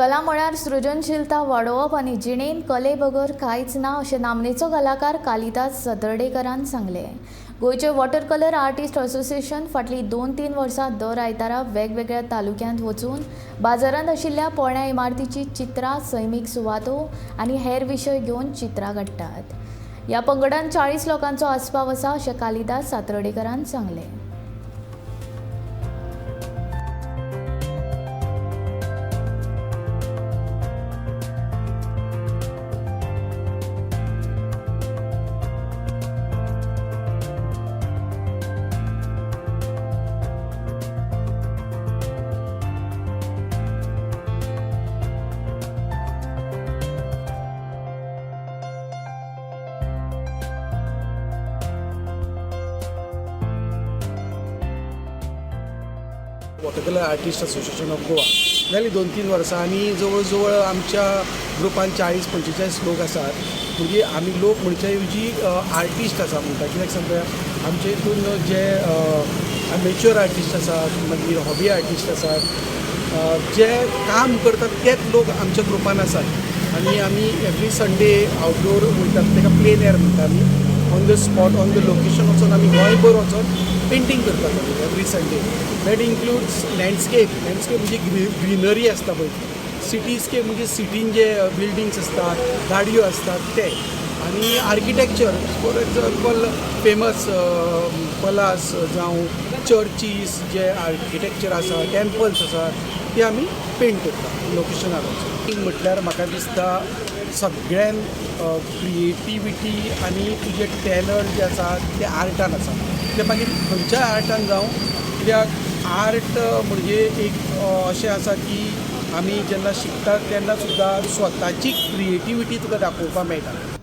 कला म्हळ्यार सृजनशीलता वाडोवप आनी जिणेंत कले बगर कांयच ना अशें नामनेचो कलाकार कालिदास सतर्डेकरान सांगलें. गोंयचे वॉटर कलर आर्टिस्ट असोसिएशन फाटलीं 2-3 वर्सां दर आयतारा वेगवेगळ्या तालुक्यांत वचून बाजारांत आशिल्ल्या पोरण्या इमारतीची चित्रां, सैमीक सुवातो आनी हेर विशय घेवन चित्रां काडटात. ह्या पंगडान 40 लोकांचो आस्पाव आसा अशें कालिदास सातर्डेकरान सांगलें. Water colour artist association of Goa जाली 2-3 वर्सां आनी जवळ जवळ आमच्या ग्रुपान 40-45 लोक आसात. म्हणजे आमी लोक म्हणच्या ऐवजी आर्टिस्ट आसा म्हणटा. कित्याक सांगता, आमच्या हितून जे मेच्युअर आर्टिस्ट आसात, मागीर हॉबी आर्टिस्ट आसात, जे काम करतात तेच लोक आमच्या ग्रुपान आसात. आनी आमी एवरी संडे आउटडोर वयतात, ताका प्लेन एअर म्हणटा आमी. On the spot, on the location वचोन आमी गोंयभर वचोन पेंटींग करतात आमी every Sunday. That includes landscape. Landscape म्हणजे ग्रिनरी आसता पळय, सिटीस्केप म्हणजे सिटीन जे बिल्डींग्स आसतात, गाडयो आसतात ते, आनी architecture, for example famous palace जावं चर्चीस जे आर्किटेक्चर आसा, टेम्पल्स आसा, ते आमी पेंट करता लोकेशनार वचून. म्हटल्यार म्हाका दिसता सगळ्यान क्रिएटिविटी आनी तुजें टॅलंट जें आसा तें आर्टान आसा. तें मागीर खंयच्याय आर्टान जावं, कित्याक आर्ट म्हणजे एक अशें आसा की आमी जेन्ना शिकतात तेन्ना सुद्दां स्वताची क्रिएटिविटी तुका दाखोवपाक मेळटा.